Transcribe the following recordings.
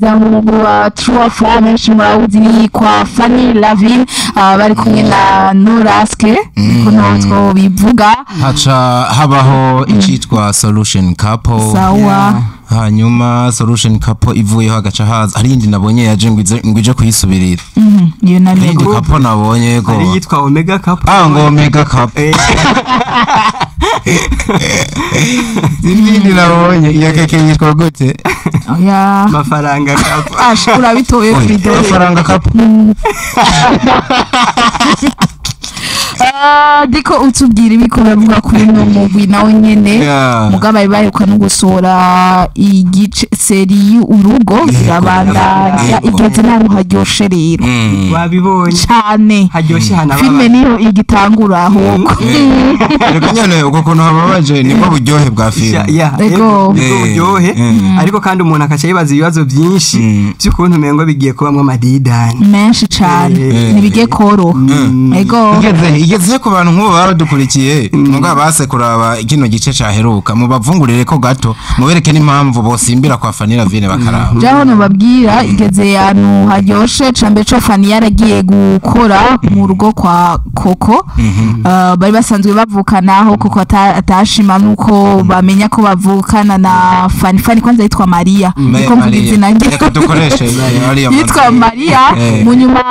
Wa True Flash benshi murabuzi ni kwa Fanny Lavine, bari kumwe na Noraske, niko natwo bivuga. Haca habaho icitwa Solution Couple. Sawa. Hanyuma Solution Couple ivuyeho hagaca haza hari iyindi nabonye yaje ngo ije kuyisubirira. Iyo Hari iyindi namenye. couple nabonye ko Hari yitwa Omega Couple. Ah, ngo Omega Couple. Iyindi nabonye iyo keke yitwa gute? Oya. Mafaranga Couple. Ash, urabitoye. Oya, Frido. Mafaranga Couple. Diko utubwira ibiko bavuga kuri uno mugwi nawe nyene. Mugabo bari baheruka no gusohora igice seri y'urugo irabandanya. Igeze n'ahantu haryoshe rero. Wabibonye? Cane. Haryoshe hanababa. Filime niyo igitangura ahubwo. Reka nyene uko kuntu hababaje nibwo buryohe bwa filime. Ego. Nibwo buryohe. Ariko kandi umuntu akaca yibaza ibibazo byinshi by'ukuntu umengo bigiye kubamwo amadidani menshi cane. Ntibigiye koroha, ego. Igeze ku bantu nk'ubu baba badukurikiye mugabo base kuraba kino gice caheruka, mubavungurire ko gato, mubereke n'impamvu bosimbira kwa Fanny Lavine bakaraba. Jaho nobabwira igeze ahantu haryoshe cambe co Fanny yaragiye gukora mu rugo kwa Koko. Bari basanzwe bavukana, aho Koko atashima nuko bamenya ko bavukana na Fanny. Fanny kwanza yitwa Maria, niko mvuga izina rye. Reka dukoreshe ariya Yitwa mazina. Maria. Mu nyuma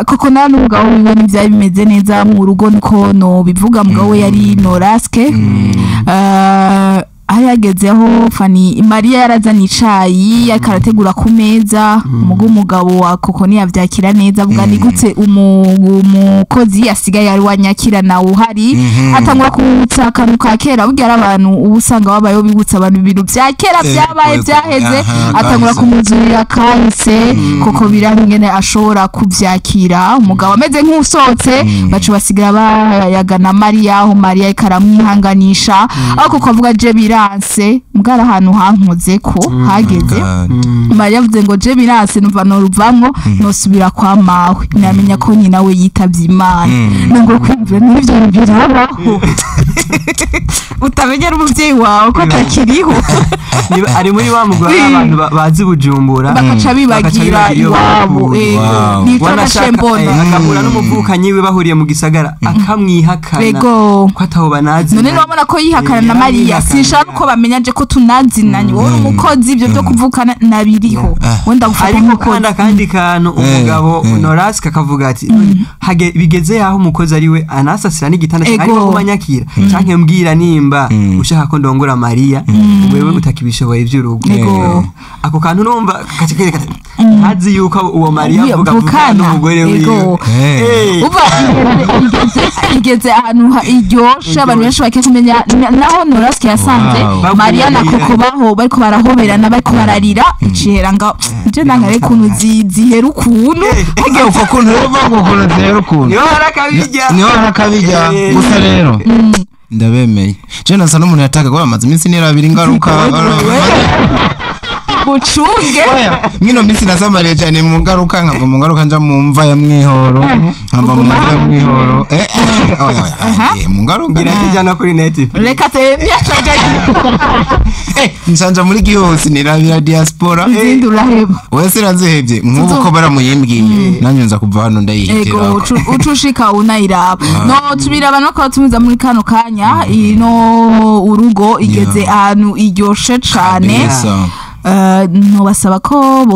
Koko nawe n'umugabo wiwe ntivyari bimeze neza mu rugo, niko no bivuga. Mugabo we yari Noraske. Aho yagezeho Fanny Maria yarazanye icayi ariko arategura ku meza, umugo umugabo wa Koko ntiyavyakira neza, avuga ni gute umukozi asigaye ari wanyakira nawe uhari. Atangura kubutsa akantu ka kera. Burya ari abantu uba usanga babayeho bibutsa abantu ibintu vya kera vyabaye vyaheze. Atangura Kahise. kumuzurira kahise. Koko biranga ingene ashobora kuvyakira, umugabo ameze nk'usohotse, baca basigara bayagana Mariya, aho Mariya ariko aramwihanganisha, aho koko avuga je biranse mbwara ahantu hankoze ko hageze. God. Mariya avuze ngo je biranse, numva noruvamwo nosubira kwa mawe, namenya ko nyina we yitavye Imana. Nubwo kwumvira n'ivyo birabaho utamenya n'umuvyeyi wawe ko atakiriho. Niba ari muri wa mugwi w'abantu bazi Bujumbura bakaca bibagira iyo iwabo. bavuye. Ego. Nico naciye Wanashaka, mbona. Agahura n'umuvukanyi we bahuriye mu gisagara akamwihakana Ego. ko ataho banazi. None nubona ko yihakana na Mariya. Yihakana. Sinshaka ko bamenya je ko tunazinanye, wowe uri umukozi, ibyo byo kuvukana nabiriho, wenda gufata Ariko nk'umukozi. kandi akandi kantu umugabo Noraske akavuga ati bigeze yaho umukozi ari we anasasira n'igitanda ariko kumanyakira canke mbwira nimba ushaka ko ndongora Mariya, wewe utakibishoboye ivy'urugo. Ako kantu numva kaca kerekana ntazi yuko uwo Mariya Iyo avuga avukana avukana. n'umugore wiwe. Uva igeze ahantu iryoshe, abantu benshi bakiye kumenya naho Noraske yasanze Mariya na Bagumira. Koko baho bariko barahoberana, bariko bararira, icihera nga je nangare ukuntu zihera ukuntu. Hagiye uko kuntu rero uvuga ngo ukuntu zihera ukuntu. Niho hari akabijya. Niho hari akabijya. Gusa rero ndabemeye, je nasa n'umuntu yataka ko amaze iminsi nirabira ingaruka. Mucunge. Oya, mwino minsi nasamariye cyane mu ngaruka, nkava mu ngaruka nja mu mva ya Mwihoro, nkava mu mva ya Mwihoro, oya, oya, mu ngaruka. Ngira kijya no kuri Netflix. Reka tebyacaga. Nsanja muri gihose nirabira Diaspora. Izindi uraheba. Oya, sinazihebye, nk'ubu ko baramuyimbwiye nanjye nza kuva hano Ego. ndayihitirako. Ucushika unayiraba no tubiraba no kubatumiza muri kano kanya ino urugo igeze ahantu iryoshe cane. Kabisa. Nobasaba ko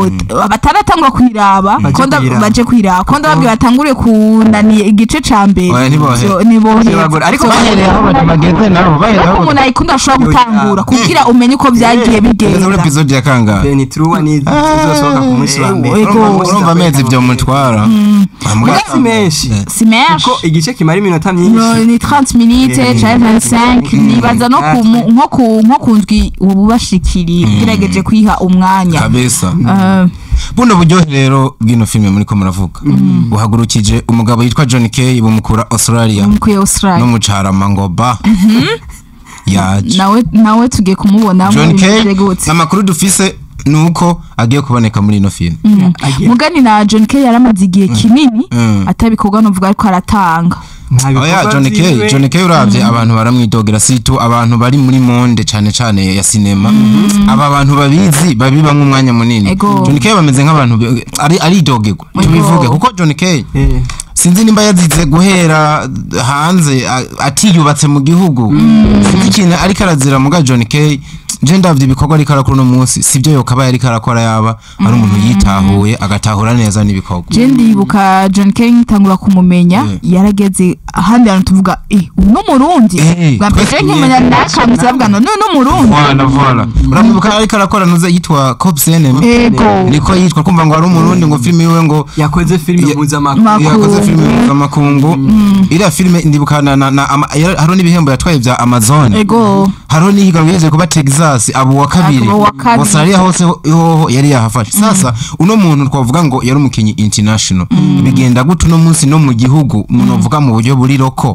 bataratangura kuyiraba Baje ko kuyiraba. Baje kuyiraba, ko ndababwira batangure kunaniye igice ca mbere. Oya, ntibohe. Ntibohe. Ntibagora. Ariko Bahereye aho bageze nabo bahereye Ariko aho umuntu ayikunda ashobora gutangura kugira umenye uko vyagiye bageze muri bigenda. episode ya kangahe? Benitruwa ni zizosohoka ku munsi wa mbere. Ego. Urumva amezi byo mutwara. Si menshi. Si menshi. Kuko igice kimara iminota No, myinshi. ni 30 minutes canke 25, nibaza no ku nko ku ndwi ubu bashikiriye ugerageje kwiha umwanya. Kabisa. Buno buryohe rero bw'ino filime muriko muravuga buhagurukije umugabo yitwa John Kay, bumukura Australia Umukuye no Australia. mu Carama ngo ba yaje. Nawe tugiye kumubona John Kay, bimeze gute. amakuru dufise nuko agiye kuboneka muri ino filime. Mugani na John Kay yaramaze igihe kinini atabikorwa, novuga ariko aratanga. Nta Oya bikorwa John K, vyiwe. John K uravye abantu baramwidogera, situ abantu bari muri monde cane cane ya sinema. Aba bantu babizi babibamwo umwanya munini. Ego. John K bameze nk'abantu ari aridogerwa, tubivuge kuko John K sinzi nimba yazize guhera hanze atiyubatse mu gihugu, sinzi ikintu ariko arazira. Muga John K je ndavye ibikorwa ariko arakora uno munsi, sibyo yokabaye ariko arakora yaba ari umuntu yitahuye agatahura neza n'ibikorwa. Je ndibuka John K ntangura kumumenya, yarageze ahandi hantu tuvuga uno Murundi. Bwa mbere Twese nkimenya nakangutse bavuga ngo none Murundi. Voilà, voilà, uramwibuka ariko arakora nuze yitwa Cops Enemy? Ego. Niko yitwa, kumva ngo ari umurundi, ngo filime yiwe ngo Yakoze filime mpuzamakungu. Makungu. Yakoze filime mpuzamakungu. Iriya filime ndibuka na hariho n'ibihembo yatwaye bya Amazon. Hariho n'ihiganwa yigeze kuba Texas, abo wa kabiri. Abo wa kabiri. Australia hose hoho yari yahafashe. Sasa uno muntu twavuga ngo yari umukinyi international, bigenda gute uno munsi no mu gihugu umuntu uvuga mu buryo buri local?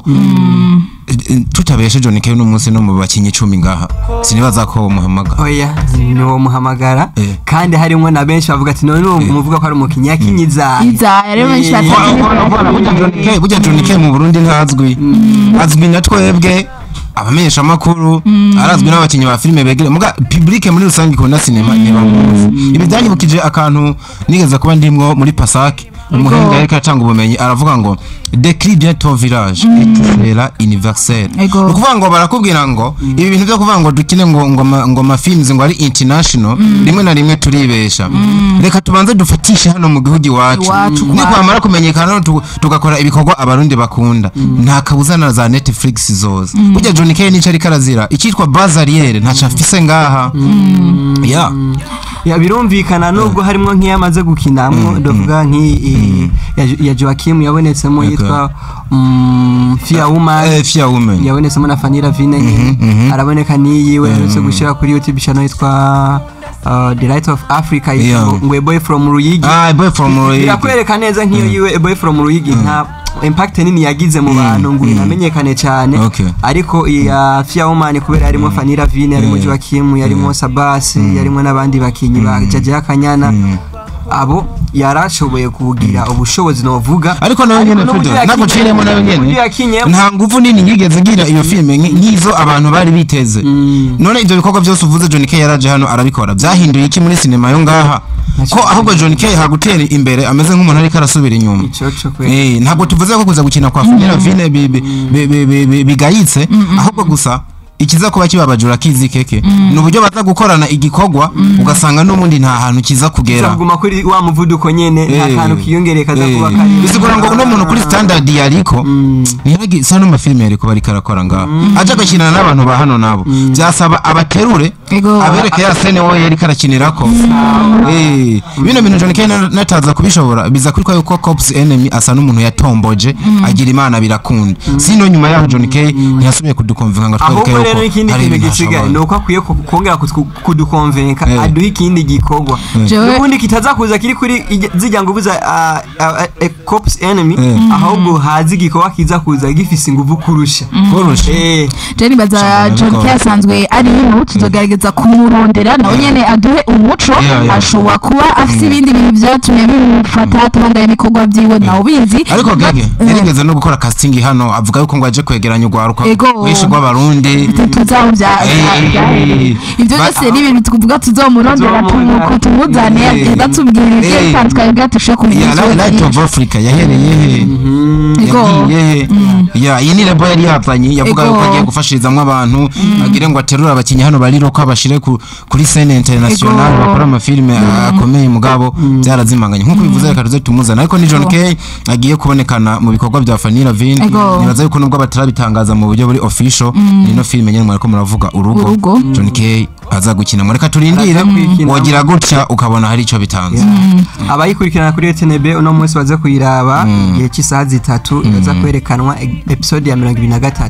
Tutabeshe John K uno munsi no mu bakinyi 10 ngaha sinibaza ko muhamagara. Oya, niwo muhamagara. Kandi harimwo na benshi bavuga ati none uwo muvuga ko ari umukinyi yakinye izahe? Izahe, rero benshi Voilà, voilà, burya John K mu Burundi ntazwi, azwi na twebwe abamenyesha amakuru, arazwi n'abakinyi ba filime begere, muga public muri rusange ikunda sinema ntibamuzi. Ibi byanyibukije akantu nigeze kuba ndimwo muri Pasake, umuhinga yariko aratanga ubumenyi aravuga ngo "Décris bien ton village et tu seras universel." Ni ukuvuga ngo barakubwira ngo ibi bintu byo kuvuga ngo dukine ngo ama films ngo ari international, rimwe na rimwe turibesha. Reka tubanze dufatishe hano mu gihugu iwacu. Iwacu. Nikwamara kumenyekana tugakora ibikorwa abarundi bakunda, nta kabuza na za Netflix zoza. Burya John K nico ariko arazira icyitwa bazariere, ntaco afise ngaha ya. Ya, birumvikana, nubwo harimwo nk'iyamaze gukinamwo, ndavuga nk'iyi ya Joaquim yabonetsemo yitwa Fear Woman. Fear Woman. Yabonetsemo na Fanny Lavine nyene, araboneka n'iyiwe aherutse gushyira kuri YouTube channel yitwa The Light of Africa, yitwa ngo A Boy from Ruyigi. Ah, Boy from Ruyigi. Birakwereka neza nk'iyo yiwe A Boy from Ruyigi nta impact nini yagize mu bantu ngo inamenyekane cyane. Ariko iya Fear Woman, kubera harimo Fanny Lavine, harimo Joaquim, yarimo Sabasi, yarimo n'abandi bakinyi ba Jaja Kanyana, abo yarashoboye kugira ubushobozi novuga. Ariko nawe nyene n'uburyo Fredo, ntabwo nciremo, nawe nyene uburyo yakinyemo. Nta nguvu nini yigeze ngira iyo filime nk'izo abantu bari biteze. None ibyo bikorwa byose uvuze John K yaraje hano arabikora, byahinduye iki muri sinema yo ngaha, ko ahubwo John K hagutera imbere ameze nk'umuntu ariko arasubira inyuma? Ico co kweli. Ntabwo tuvuze ko kuza gukina kwa Fanny Lavine bigayitse, ahubwo gusa ikiza kuba kibabajura kizi keke ni uburyo baza gukorana igikorwa ugasanga n'ubundi nta hantu kiza kugera. Kuguma kuri wa muvuduko nyene, nta kantu kiyongereye kaza kuba kari. Bisigura ngo uno muntu kuri standard yariko ntiyaragi sa no mafilime yariko bariko arakora ngaho, aje agakinana n'abantu ba hano nabo byasaba abaterure, abereke ya scène wowe yariko arakinirako. Bino bintu John K nataza kubishobora biza kuri yuko Cops Enemy asa n'umuntu yatomboje agira imana birakunda, sino nyuma yaho John K ntiyasubiye kudukonvenka ngo atwereke Ahubwo rero yuko ikindi hari kintu ibintu gisigaye ashoboye. ni uko akwiye kongera kudukonvenka, aduha ikindi gikorwa n'ubundi kitaza kuza kiri kuri zijya nguvu za Cops Enemy, ahubwo haza igikorwa kiza kuza gifise inguvu kurusha. Kurusha. Je nibaza Shaka John K nabikora. asanzwe ari hino, tuzogerageza kumurondera nawe nyene aduhe umuco. Ashobora kuba afise ibindi bintu vyatumye bimufata tubandanya ibikorwa vyiwe, nawe ubizi. Ariko gege yarigeze no gukora casting hano, avuga yuko ngo aje kwegeranya urwaruka rwinshi rw'abarundi. Tuzaho ivyo byose ni ibintu tuvuga tuzomurondera, tumuzane agenda atubwira ibigiye bitandukanye kugira turusheho kumenya Ya ivyo Light of Africa yahereye he? Yagiye he? Ya iyi ni label yari yazanye, yavuga yuko agiye gufashirizamwo abantu, agire ngo aterure abakinyi hano bari ko abashire kuri scène internationale, bakora amafilime akomeye, mugabo byarazimanganye nkuko bivuze. Reka tuze tumuzana, ariko ni John K agiye kubonekana mu bikorwa bya Fanny Lavine. Nibaza yuko nubwo batarabitangaza mu buryo buri official, ni no filime nyene mwariko muravuga, Urugo. Urugo. John K aza gukina, reka turindire. Araza kuyikinamo. Wogira gutya ukabona hari ico bitanze. Abayikurikirana kuri RTNB uno munsi baze kuyiraba igihe cy'isaha 3, iraza kwerekanwa episode ya 23.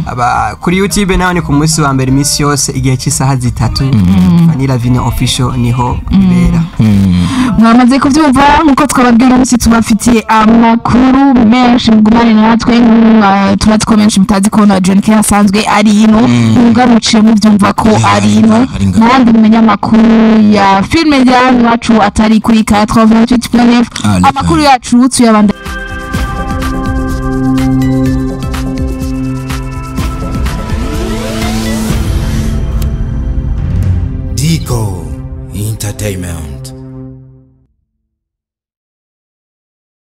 Aba kuri YouTube naho ni ku munsi wa mbere iminsi yose igihe cy'isaha 3, Fanny Lavine Official niho bibera. Mwamaze kubyumva, nk'uko twababwira umunsi tubafitiye amakuru menshi, mugumane natwe. Turazi ko menshi mutazi ko na John K asanzwe ari ino, mugaruciye mubyumva ko ari ino. Ari ngaha. N'ayandi mumenya amakuru ya filime ya iwacu atari kuri 88.9. Ah, Amakuru yacu tuyabanda. Kiko Entertainment.